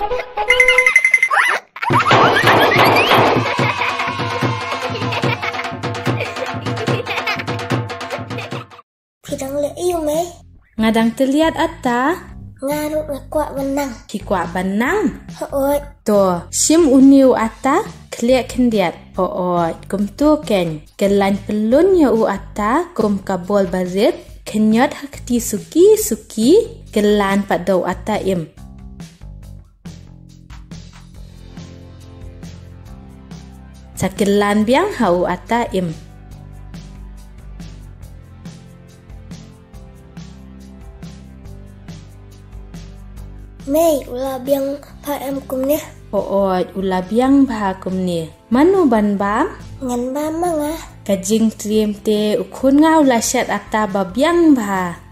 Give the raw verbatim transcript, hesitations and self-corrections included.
Phi dang leh aiu, Mei? Nga dang tylliat atta. Nga ruh nga kwah ban nang. Phi kwah ban nang? Hooid. To, shim une u atta, khleh khyndiat. Hooid, kumto kein. Kyllan pyllun ïa u atta kum ka bol barit, khynñiot ha kti suki suki, kyllan pat da u atta im. Sa kyllan biang ha u atta im. Mei, u la biang bha em kumne? Hooid, u la biang bha kumne. Mano ban bam? Ngan bam ma nga. Ka jingtriem te, u khun nga u la shet atta ba biang bha.